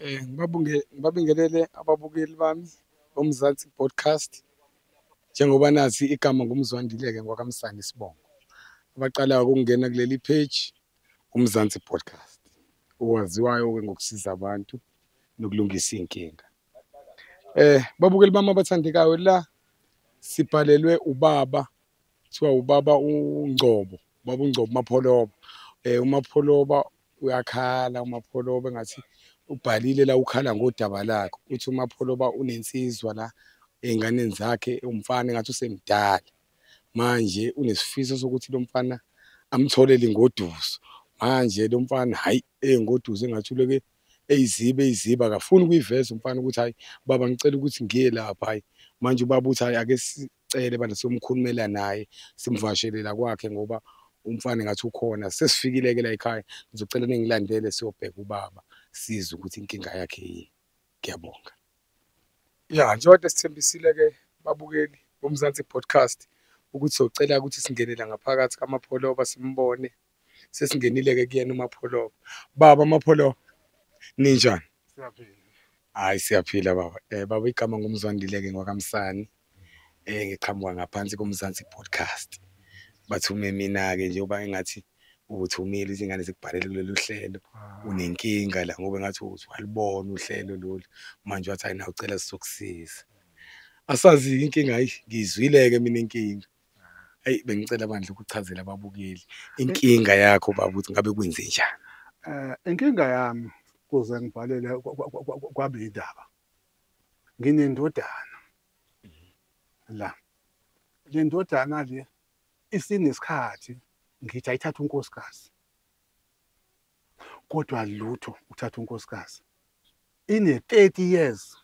Ngibabingelele ababukeli bami boMzansi Podcast. Njengoba nazi igama nguMzwandile-ke ngwakaMsane isibongo. Abaqalayo ukungena kuleli page uMzansi Podcast, owaziwayo-ke ngokusiza abantu nokulungisa iy'nkinga. Babukeli bami abathandekayo, la sibhalelwe ubaba, kuthiwa ubaba uNgcobo, ubaba uNgcobo uMapholoba. UMapholoba uyakhala, uMapholoba engathi ubhalile la, ukhala ngodaba lakhe. Uthi uMapholoba unensizwa la ey'nganeni zakhe, umfana engathi usemdala. Manje unesifiso sokuthi lo mfana amtholele ingoduso. Manje lo mfana hhayi, eyingoduso engathi uloke eyiziba eyiziba, akafuni ukuyiveza umfana ukuthi hhayi baba ngicela ukuthi ngiye lapha, hhayi. Manje ubaba uthi hhayi ake sicele bandla siyomkhulumela naye, simvakashele la kwakhe ngoba umfana engathi ukhona. Sesifikile-ke la ekhaya, ngizocela ningilandele siyobheka ubaba, sizwe ukuthi inkinga yakhe yini. Ngiyabonga. Ya, njengoba sithembisile-ke babukeli boMzansi Podcast ukuthi siyocela ukuthi singene la ngaphakathi kaMapholoba simbone. Sesingenile-ke kuyena uMapholoba. Baba Mapholoba, ninjani? Siyaphila. Hhayi siyaphila baba. Baba igama nguMzwandile-ke ngwakaMsane. Ngiqhamuka ngaphansi koMzansi Podcast. Bathume mina-ke njengoba engathi uthumile izingane zikubhalele kulolu hlelo, unenkinga la ngoba engathi uthi walibona uhlelo lolu, manje wathi hhayi nawe ucela sizokusiza. Asazi-ke inkinga, hhayi ngiyizwile-ke mina inkinga. Eyi bengicela bandla ukuchazela ababukeli inkinga yakho baba ukuthi ngabe kwenzenjani. Inkinga yami kuze ngibhalele kwabe indaba. Nginendodana la. Le ndodana le isinesikhathi ngithi ayithathe unkosikazi. Kodwa lutho uthatha unkosikazi. Ine 30 years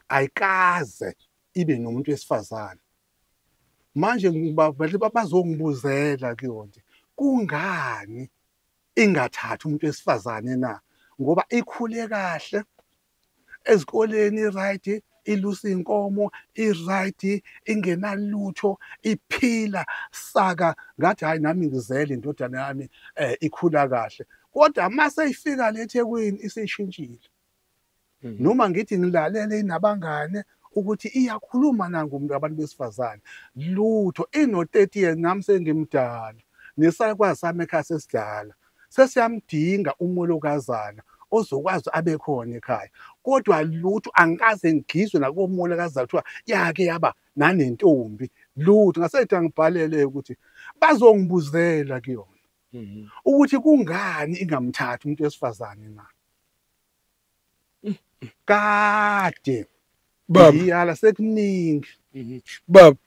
ayikaze ibe nomuntu wesifazane. Manje bazongibuzela kuyona kungani ingathathi umuntu wesifazane na, ngoba ikhule kahle ezikoleni, right, ilusa inkomo, i-right, ingenalutho, iphila saka. Ngathi hayi nami ngizele indodana yami ikhula kahle, kodwa mase ifika le eThekwini isishintshile. Noma ngithi ngilalele inabangane ukuthi iyakhuluma nangu abantu besifazane, lutho. Ino 30 years, nami sengimdala, nesakwazi sami ekhaya sesidala, sesiyamdinga umolokazana ozokwazi abe khona ekhaya, kodwa lutho. Angikaze ngizwe nakomolokazana kuthiwa yake yaba nanentombi, lutho. Ngasethi angibhalele ukuthi bazongibuzela kuyona ukuthi kungani ingamthathi umuntu wesifazane na. Kade baba iyala sekuningi. Baba,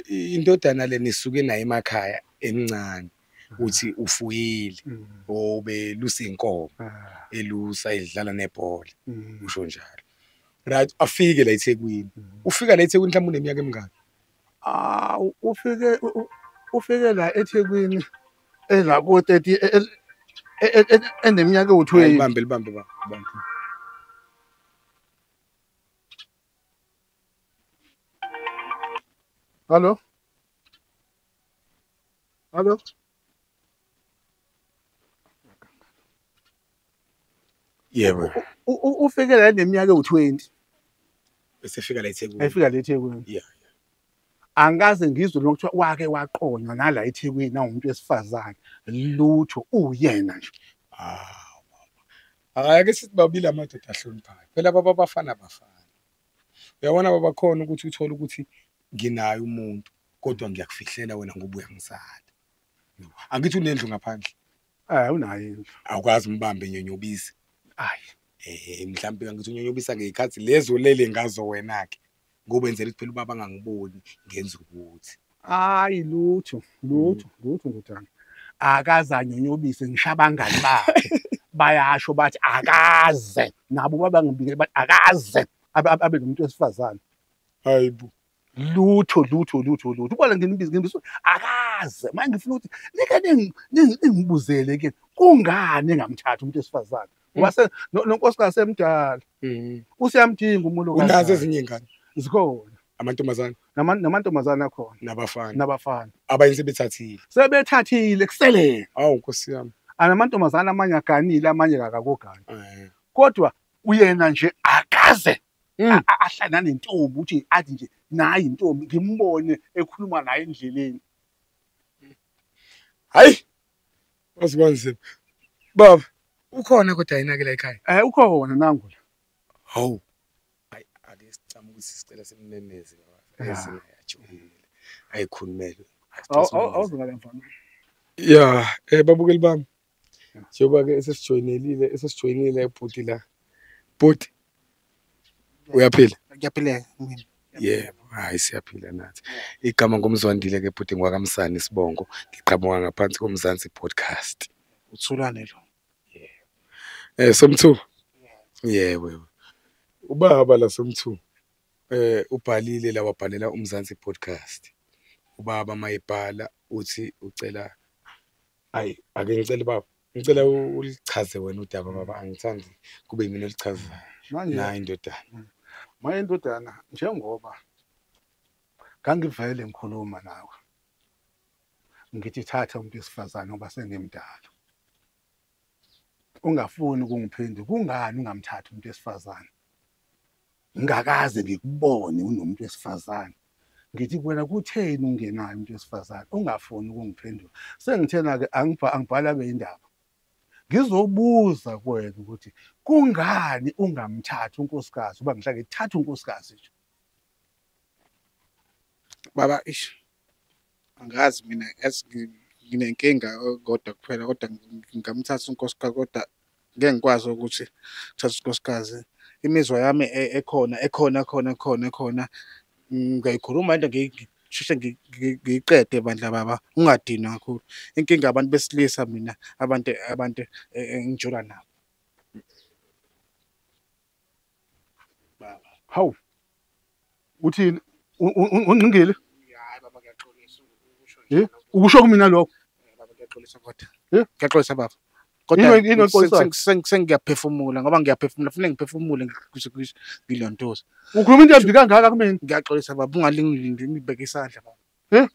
indodana le nisuke nayo emakhaya emncane, uthi ufuyile obelusa inkomo, elusa edlala nebhola, usho njalo. Right, afike la eThekwini. Ufika la eThekwini mhlawumbe uneminyaka emingaki? Ufike la eThekwini ela ko 30, eneminyaka ewu-20. Libambe libambe baba, libambe. Hallo? Hallo? Yebo. Ufike la neminyaka ewu-20. Esefika la eThekwini. Efika la eThekwini. Yeah. Angikaze ngizwe lokuthiwa wake waqonywa nala eThekwini nawumuntu wesifazane. Lutho, uyena nje. Ah, baba. Hayi ake sithi babili amadoda ahloniphayo. Phela baba bafana bafana. Uyabona baba khona ukuthi uthole ukuthi nginayo umuntu kodwa ngiyakufihlela wena ngoba uyangisala. Angithi unendlu ngaphandle. Unayo indlu. Awukwazi umbambe nyonyobisi. Hayi. Mhlawumbe angithi unyonyobisa ngezikhathi lezo lele ngazo wena ke. Ngoba enzela ukuthi phela ubaba angangiboni ngenza ukuthi. Hayi lutho, lutho, lutho ndodana. Akaze anyonyobise ngisho abangani bakhe. Bayasho bathi akaze. Nabo babangibikele bathi akaze abe nomuntu wesifazane. Hayibo. Lutho, lutho, lutho, lutho. Ubona nginibiza ngimbiza akaze. Manje ngifuna ukuthi nike ningibuzele ke kungani engamthatha umuntu wesifazane. Ngoba nonkosikazi emdala. Usiyamdinga umuntu. Unazo ezinye ingane? Zikhona. Amantombazane? Namantombazane akhona. Nabafana. Nabafana. Abanye sebethathile. Sebethathile kuselele. Awu Nkosi yami. Anamantombazane amanye aganile, amanye akakogani. Kodwa uyena nje akaze ahlala nentombi uthi athi nje nayi intombi ngimbone ekhuluma naye endleleni. Hayi. Wasikwanzima. Baba, ukhona kodwa yena ke la ekhaya? Ukhona nangu la. Hawu. Hayi ake sicama ukuthi sicela simneneze baba. Ezingayajabulile. Ayikhulumele. Awuzungale mfana. Yeah, babukeli bami. Njengoba ke esesijoyinile bhuti la. Bhuti. Uyaphila? Ngiyaphila mina. Yebo, hayi siyaphila nathi. Igama ngumzwandile ke bhuti ngwakamsani isibongo, ngiqhamuka ngaphansi koMzansi Podcast. Uthulane lo. Yebo. Somthu. Yebo. Ubaba la Somthu. Ubhalile la wabhalela uMzansi Podcast. Ubaba mayibhala uthi ucela hayi ake ngicela baba. Ngicela ulichaze wena udaba baba, angithandi kube mina olichazayo. Nayi indodana. Maye indodana, njengoba ngangivele ngikhuluma nawe ngithi thatha umuntu wesifazane ngoba sengimdala, ungafuni ukungiphendula, kungani ungamthathi umuntu wesifazane? Ngingakaze ngikubone unomuntu wesifazane. Ngithi kuwena kutheni ungenayo umuntu wesifazane ungafuni ukungiphendula? Sengithena-ke angibhala-ke indaba, ngizobuza kuwena ukuthi kungani ungamthathi unkosikazi, uba ngihlale ngithatha unkosikazi nje. Baba, ish, angazi mina nginenkinga kodwa kuphela, kodwa ngingamthatha unkosikazi, kodwa ngeke ngikwazi ukuthi ngithathe unkosikazi. Imizwa yami ekhona ekhona khona khona khona ngiyayikhuluma into ngisheshe ngiyiqede bandla baba, ungadinwa kakhulu. Inkinga abantu besilisa mina, abantu engijola nabo. Baba. Hawu. Uthini? Ungqingile? Hayi baba, ngiyaxolisa ukusho nje. Ukusho kumina lokho? Baba ngiyaxolisa kodwa. Ngiyaxolisa baba. Kodwa sengiyaphefumula ngoba ngiyaphefumula, kufanele ngiphefumule ngilontoza. Ukhuluma into embi kangaka kumina? Ngiyaxolisa baba, ungalingi ngibeke isandla baba.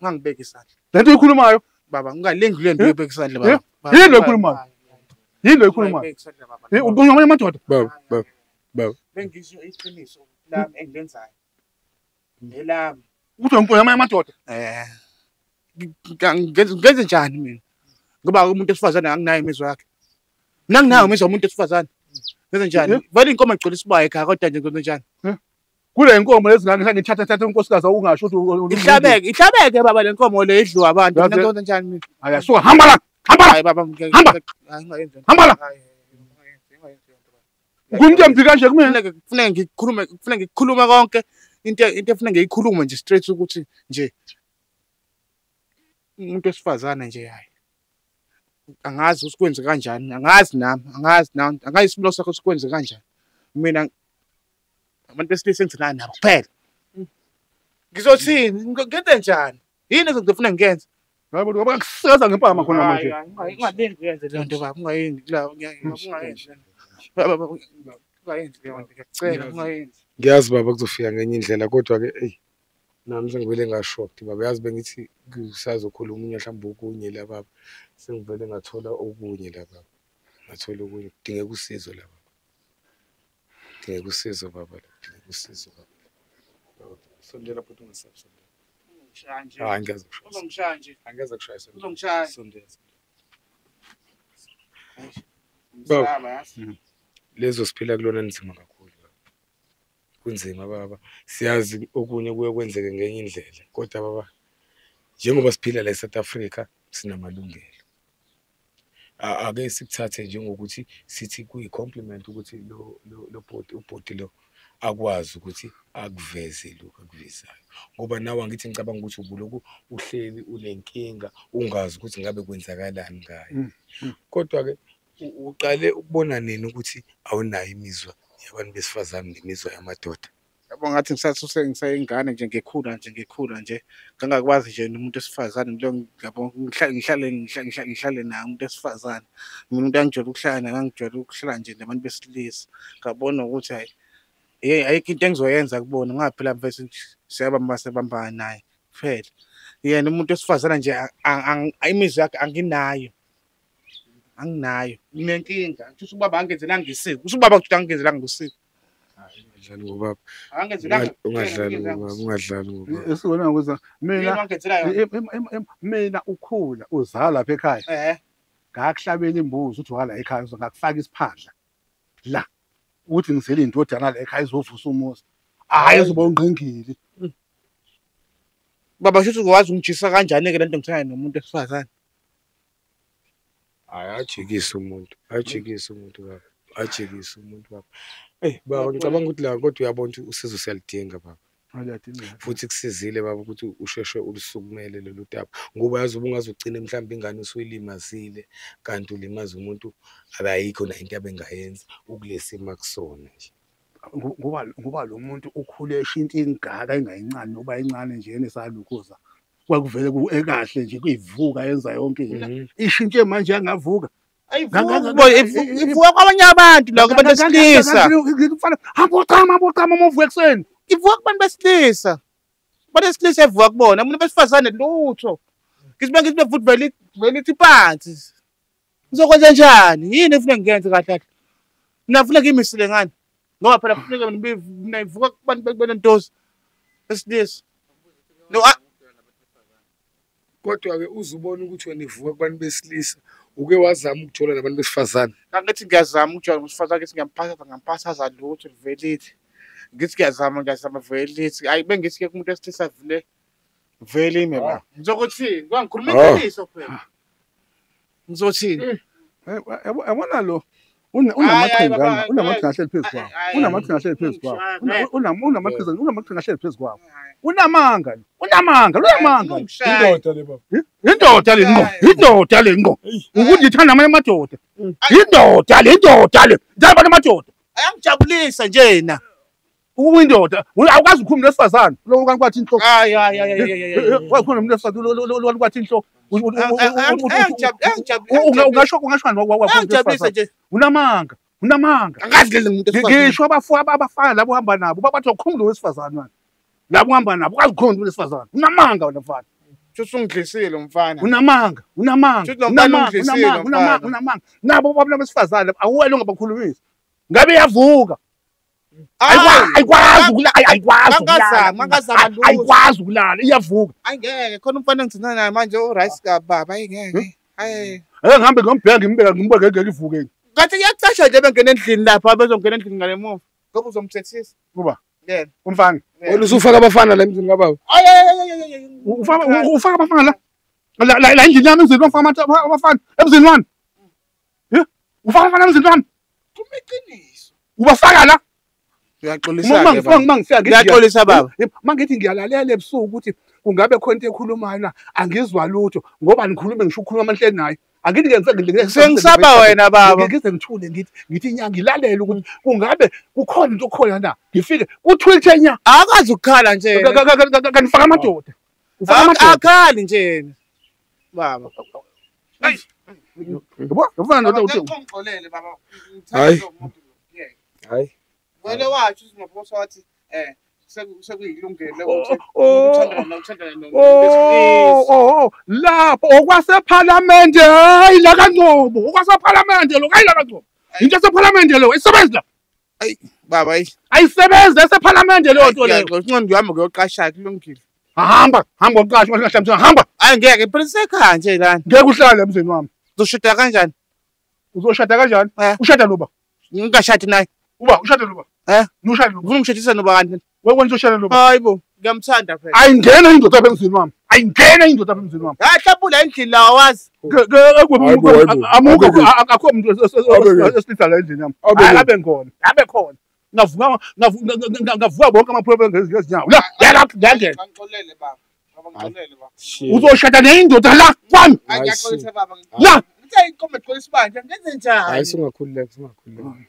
Ungangibeki isandla. Le nto oyikhulumayo? Baba, ungalingi le nto uyibeke isandla baba. Yini lo oyikhulumayo? Yini lo oyikhulumayo? Ukhuluma amanye amadoda? Baba, baba, baba. Bengisho iqiniso lami engilenzayo. Elami. Uthi ungikhuluma amanye amadoda? Ngenze njani mina? Ngoba umuntu wesifazane anginayo imizwa yakhe. Mina nginayo imizwa umuntu wesifazane. Ngenze njani? Vele inkomo igcwele isibaya ekhaya kodwa nje ngenze njani? Kule inkomo lezi ngane ngithatha thatha unkosikazi ungasho ukuthi ihlabeke, ihlabeke baba le nkomo le idliwa abantu. Mina ngenze njani mina? Hayi suka, hamba la. Hamba la. Hayi baba, hamba. Hamba la. Ukhuluma embi kanje kumina? Kufanele ngikhulume, kufanele ngikhulume konke. Into efanele ngiyikhulume nje straight ukuthi nje umuntu wesifazane nje hayi. Angazi ukuthi kwenze kanjani, angazi nami, angazi nami, angazi isimilo sakho sikwenze kanjani. Mina abantu besilisa engigcinana nabo kuphela. Ngizothini? Ngenze njani? Yini ezongifuna ngiyenze? Hayi bo, ngoba ngikusakaza ngempama khona manje. Ungalingi uyenze leyo nto baba, ungayenzi la, ungayenzi. Baba, ungayenzi leyo nto, ngiyacela ungayenzi. Ngiyazi baba kuzofika ngenye indlela kodwa ke ey nami sengivele ngashocked baba, yazi bengithi kusazokhuluma omunye mhlawumbe okunye la baba, sengivele ngathola okunye la baba, ngathola okunye, kudingeka usizo la baba, kudingeka usizo baba la, kudingeka usizo baba. Sondela futhi ungasabi, sondela. Uzongishaya nje. Hayi ngeke kushaya. Uzongishaya nje. Angeke kushaya, sondela. Uzongishaya. Sondela. Baba, lezo siphila kulona nzima kakhulu baba. Kunzima baba, siyazi okunye kuye kwenzeke ngenye indlela kodwa baba njengoba siphila la eSouth Africa sinamalungelo. Ake sikuthathe njengokuthi sithi kuyi-compliment ukuthi lo bhoti, ubhoti lo akwazi ukuthi akuveze lokhu akuvezayo, ngoba nawe angithi ngicabanga ukuthi ubuloku uhleli unenkinga ungazi ukuthi ngabe kwenzakalani ngayo. Kodwa-ke uqale ukubona nini ukuthi awunayo imizwa yabantu besifazane nemizwa yamadoda? Yabo ngathi ngisasuse ngisayingane nje, ngikhula nje, ngikhula nje, ngangakwazi nje nomuntu wesifazane lo, yabo ngihlale ngihlale naye umuntu wesifazane. Mina umuntu angijwayele ukuhlala naye, ngangijwayele ukuhlala nje nabantu besilisa. Ngabona ukuthi hayi, hey, ayikho into engizoyenza kubona, ngoba phela mfethu siyabamba sebambana naye kuphela. Yena umuntu wesifazane nje imizwa yakhe anginayo. Anginayo. Nginenkinga. Kusho ubaba angenzelanga isiko. Kusho ubaba kuthi angenzelanga usiko. Ungadlali ngobaba. Angenzelanga. Ungadlali ngobaba, ungadlali ngobaba. Esibona ukuthi mina mina ukhula uzala lapha ekhaya. Ngakuhlabela imbuzi uthi wala ekhaya ngakufaka isiphadla. La uthi ngizele indodana la ekhaya izovusa umuzi. Hayi uzoba ungqingili. Baba shuthi ukwazi ungijisa kanjani ke lento ngithanda nomuntu esifazane. Hayi ajikise umuntu, ajikise umuntu baba. Ajikise umuntu baba. Hey baba ngicabanga ukuthi la kodwa uyabona ukuthi usizo siyalidinga baba. Futhi kusizile baba ukuthi usheshe ulisukumele lolu daba ngoba yazi ubungazugcina mhlawumbe ingane usuyilimazile kanti ulimaza umuntu abayikho na into abengayenza ukulesima kusona nje. Ngoba lo muntu ukhule eshintsha ingaka engayincane noba incane nje enesalukhuza. Kwakuvele ekahle nje kuyivuka yenza yonke into. Ishintshe manje yangavuka. Ivuka kwabanye abantu la kubantu besilisa. Hamba uqama uma uvuka ekuseni. Ivuka kubantu besilisa. Abantu besilisa ivuka kubona, umuntu besifazane lutho. Ngithi futhi vele vele ithi phansi. Ngizokwenza njani? Yini efuna ngiyenze kahle kahle? Mina ngifuna ngiyimisile ngani? Ngoba phela kufuneka mina ivuka kubantu benentozi besilisa. No kodwa ke uzubona ukuthi wena ivuka kubantu besilisa uke wazama ukuthola nabantu besifazane. Angithi ngiyazama ukujwayela umusifazane ngithi ngiyamphatha ngamphathaza lutho vele. Ngithi ngiyazama vele lithi. Hayi bengithi ke kumuntu wesilisa vele vele ime ba. Ngizokuthini? Ngoba ngikhuluma iqiniso phela. Ngizothini? Yabona lo unamaqhinga, unamaqhinga ahleli phezu kwawo. Unamaqhinga ahleli phezu kwawo. Unamaqhinga ahleli phezu kwawo. Unamanga, unamanga, unamanga. Indoda le baba. Indoda le ngqo, indoda le ngqo. Ukuthi ithanda amanye amadoda. Indoda le, indoda le. Ithanda abantu amadoda. Ayangijabulisa nje na. Uyindoda, awukwazi ukukhuluma nesifazane. Lo kanti kwathi inhloko. Hayi hayi hayi. Wakhuluma nomuntu wesifazane lo kwathi inhloko. Ungasho ungasho. Unamanga, unamanga. Angazi le muntu wesifazane. Ngisho abafana labo uhamba nabo babathi ukhuluma wesifazane wena. Labo uhamba nabo ukwazi ukukhuluma wesifazane. Unamanga wena mfana. Shuthi ungidlisile mfana. Unamanga, unamanga. Unamanga, unamanga, unamanga. Nabo baba besifazane awuwena ongabakhulumisi. Ngabe yavuka. Ayikwazi ukulala, ayikwazi ukulala. Ayikwazi ukulala, iyavuka. Ayingeke, khona umfana engithina naye manje urice kababa, ayingeke. Hayi. Ake ngihambe ngombheka ngimbeka ngimbeke ngeke ivuke. Kanti kuyacasha nje bengena endlini lapha bezongena endlini ngale muva. Ngoba uzomthethisa. Kuba? Yena. Umfana. Wena usufaka abafana la emzini kababa. Ay ay ay. Ufaka abafana la. La endlini yami emzini wafaka abafana emzini wami. Ufaka abafana emzini wami. Kuma iqiniso. Ubafaka la. Ngiyaxolisa ke. Ngiyaxolisa baba. Mangithi ngiyalalela ebusuku ukuthi kungabe khona into ekhulumayo na angizwa lutho ngoba nikhulume ngisho ukukhuluma amanhleni naye. Angithi ke sengisaba wena baba. Ngize ngithule ngithi inyanga ngilalele ukuthi kungabe kukhona into okhona na. Ngifike kuthwilithe nya. Akazi ukukhala nje. Kanifaka amadoda. Ufaka amadoda. Akakhali nje. Baba. Hayi. Yabo, ufana ndoda uthi ungixolele baba. Hayi. Hayi. Vele wathi uSinophosa wathi sekuyilungelo ukuthi uthandana uthandana nomuntu. Lapho okwasephalamende hayi la kaNgcobo, okwasephalamende lo hayi la kaNgcobo. Into esephalamende lo isebenza la. Ayi baba ayi. Ayisebenzi esephalamende leyo nto leyo. Ngcono uhamba kuyoqasha kulungile. Hamba, hamba uqasha mhlawumbe hamba. Hayi ngeke phela sekhaya nje lana. Ngeke uhlale emzini wami. Uzoshada kanjani? Uzoshada kanjani? Ushada noba? Ngingashadi naye. Uba ushade noba? Eh? Nushade noba? Ufuna ungishadisa noba kanti? Wewe uzoshada noba? Hayibo, ngiyamthanda phela. Ayingena indoda apha emzini wami. Ayingena indoda apha emzini wami. Hayi hlabula endlini la awazi. Amuko akho umuntu esilitha la endlini yami. Abe ngkhona, abe khona. Ngavuka ngavuka bonke amaphupho ngezinyawo. La, la ngiyangena. Ngixolele baba. Baba ngixolele baba. Uzoshada nendoda la kwami. Hayi ngiyaxolisa baba. La. Ngithe inkomo egcwele isibanje ngenze njani? Hayi sungakhululeka, sungakhululeka.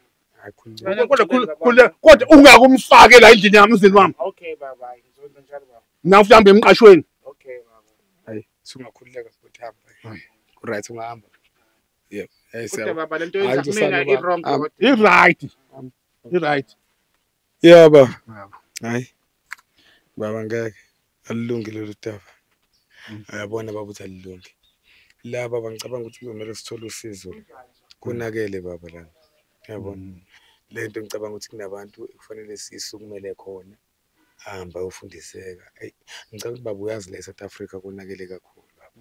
Kodwa ungakumfake la endlini yami emzini wami. Okay baba, ngizokwenza njalo baba. Nawe uhambe emqashweni. Okay baba. Hayi sungakhululeka futhi hamba. Ku right ungahamba. Yebo. Hey siyabonga. Kodwa baba lento yenza kumina i wrong kodwa. I right. I right. Yeah baba. Hayi. Baba ngeke alilungile lolu daba. Uyabona baba ukuthi alilungi. La baba ngicabanga ukuthi kuzomele sithole usizo. Konakele baba lana. Uyabona? Le nto ngicabanga ukuthi kunabantu ekufanele sisukumele khona, ahambe ayofundiseka. Eyi, ngicabanga ukuthi baba uyazi la e-South Africa konakele kakhulu baba.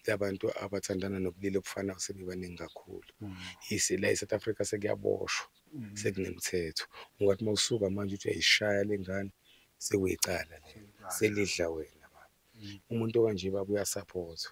Abantu abathandana nobulili obufanayo sebebaningi kakhulu. La e-South Africa sekuyaboshwa, sekunemithetho. Ungathi uma usuka manje uthi uyayishaya le ngane, sekuyicala lelo, selidla wena baba. Umuntu okanje baba uyasaphothwa.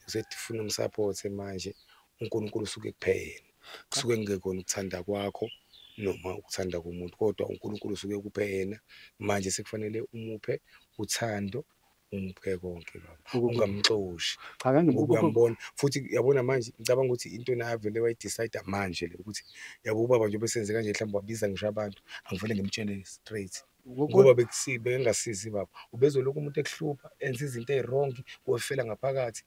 Usefuna umsaphothe manje, uNkulunkulu usuke ekuphe yena. Kusuke kungekona ukuthanda kwakho noma ukuthanda komuntu, kodwa uNkulunkulu usuke ekuphe yena. Manje sekufanele umuphe uthando, umuphe konke baba, ungamxoshi. Cha, Ngoba uyambona futhi yabona manje ngicabanga ukuthi into naye avele wayi-decide manje le ukuthi yabo ubaba nje besenze kanje mhlawumbe wabiza ngisho abantu, angivele ngimtshele straight. Ngoba bekungasizi baba, ubezolokhu umuntu ekuhlupha enza izinto ey'wrong, wefela ngaphakathi,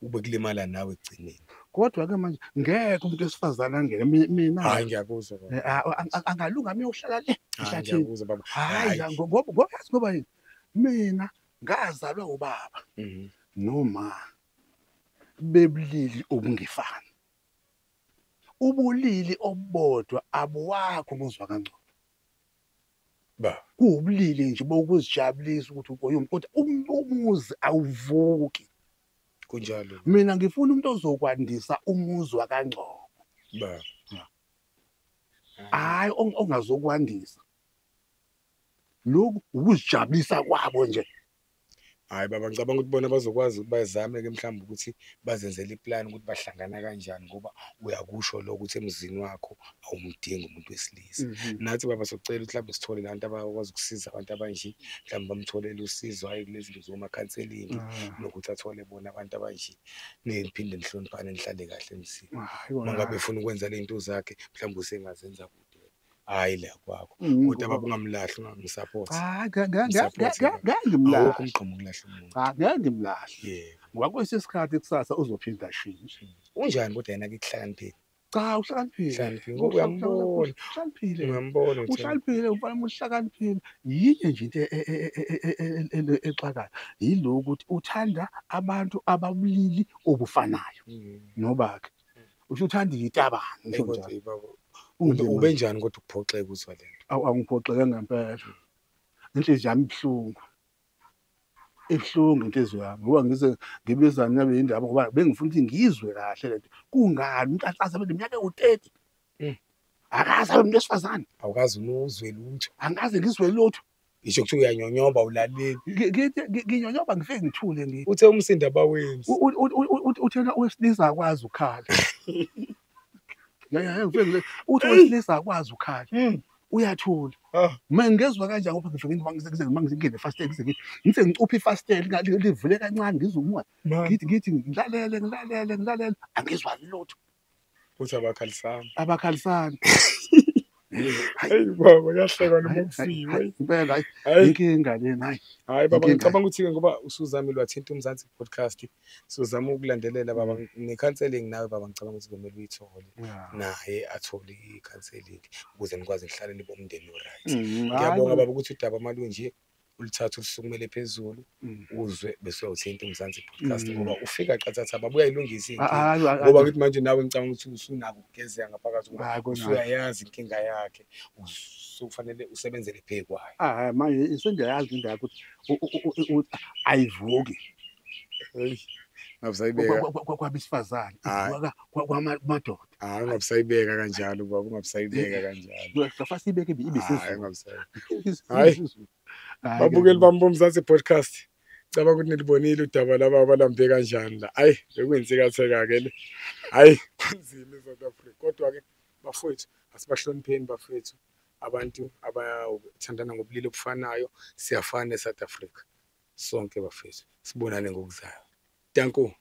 ube kulimala nawe ekugcineni. Kodwa-ke manje ngeke umuntu wesifazane angene mina. Hhayi, ngiyakuzwa baba. Angalunga mina uhlala le Hhayi, ehlathini. ngiyakuzwa baba. Hhayi, ngoba yazi ngoba yini? Mina ngazalwa ubaba noma bebulili obungefani. Ubulili obubodwa abuwakho umuzwa kangcono. Ba. Kuwubulili nje bokuzijabulisa ukuthi ugoyumi, kodwa umuzi awuvuki. Kunjalo. Mina ngifuna umuntu ozokwandisa umuzwa kangcono. Ba. Hayi, ongazokwandisa. Lokhu ukuzijabulisa kwabo nje. Hayi baba, ngicabanga ukuthi bona bazokwazi ukuthi bazame-ke mhlawumbe ukuthi bazenzele iplani ukuthi bahlangana kanjani, ngoba uyakusho lokho ukuthi emzini wakho awumdingi umuntu wesilisa. Nathi baba sokucela ukuthi mhlawumbe sithole la bantu abakwazi ukusiza abantu abanje, mhlawumbe bamtholele usizo, hhayi kulezi zinto zoma-counselling, nokuthi athole bona abantu abanje, niphinde nihloniphane nihlale kahle emzini. Uma ngabe efuna ukwenza le zinto zakhe, mhlawumbe usengazenza kude, hhayi la kwakho. Kodwa baba ungamlahli, ungamsaphothi. Cha, Umsaphothi ngeke baba. ngimlahle. Awukho umgqomo ukulahla umuntu. Cha, ngeke ngimlahle. Yebo. Ngoba kwesinye isikhathi kusasa uzophinda ashintshe. Unjani kodwa yena ke kuhlakaniphile? Cha, uhlakaniphile. Uhlakaniphile ngoba uyambona. Uhlakaniphile. Uyambona ukuthi Uhlakaniphile, umfana uhlakaniphile. Yinye nje into exakayo. Yilokhu ukuthi uthanda abantu ababulili obufanayo nobakhe. Usho uthanda itabane, ngisho Kodwa njalo. baba, Unje ube manje. njani kodwa ukuphoxeka uzwa le nto? Awu, angiphoxeke ngempela. Inhliziyo yami ibuhlungu. Ibuhlungu inhliziyo yami ngoba ngize ngibiza nabe indaba ngoba bengifuna ukuthi ngizwe kahle lento. Kungani umuntu aze abe neminyaka ewu-30? Akaze abe umuntu wesifazane. Awukaze unuzwe lutho. Angikaze ngizwe lutho. Ngisho kuthiwa uyanyonyoba ulaleli. Nginyonyoba ngifike ngithule ngithi. Uthe umsindo abawenzi. Uthena owesilisa akwazi ukukhala. Ya, ngifike ngile. Uthi owesilisa akwazi ukukhala. Uyathula. Mina ngezwa kanjani ngoba ngifike ngingene efasiteleni, ngize ngicuphe ifasitela livule kancane ngizwe umoya. Ngithi ngilalele, ngilalele, ngilalele, angizwa lutho. Uthi abakhalisani. Abakhalisani. Hayi baba, kuyahlekwa noma kufiwe. Impela hayi. Hayi. Inkinga lena hayi. Hayi baba, Inkinga. ngicabanga ukuthi-ke ngoba usuzamile wathinta uMzansi Podcast, sizama ukulandelela baba ne-counselling nawe baba, ngicabanga ukuthi kumele uyithole. Naye athole i-counselling ukuze nikwazi nihlale nibe umndeni o-right. Ngiyabonga baba ukuthi udaba malunje ulithathe ulusukumele phezulu, uzwe bese uyawuthinta uMzansi Podcast ngoba ufika qathatha baba uyayilungisa inkinga. Ngoba ngithi manje nawe ngicabanga ukuthi usunako ukugezeka ngaphakathi ngoba Hayi, kona. usuyayazi inkinga yakhe, usufanele usebenzele phezu kwayo. Hayi, manje sengiyayazi indaba ukuthi ayivuki. Hey, ngabusayibeka. Kwabesifazane, Hayi. ivuka kwamadoda. Hayi, ungabusayibeka kanjalo baba, ungabusayibeka kanjalo. Kufa sibeke ibe Hayi, sezulu. ungabusayibeka. Hayi. Babukeli bami boMzansi Podcast, cabanga ukuthi nilibonile udaba laba abalambe kanjani la. Hayi, bekuyinsikatheka-ke le. Hayi, kunzima e-South Africa. Kodwa-ke bafowethu, asibahlonipheni bafowethu. Abantu abathandana ngobulili obufanayo, siyafana e-South Africa. Sonke bafowethu, sibonane ngokuzayo. Danko.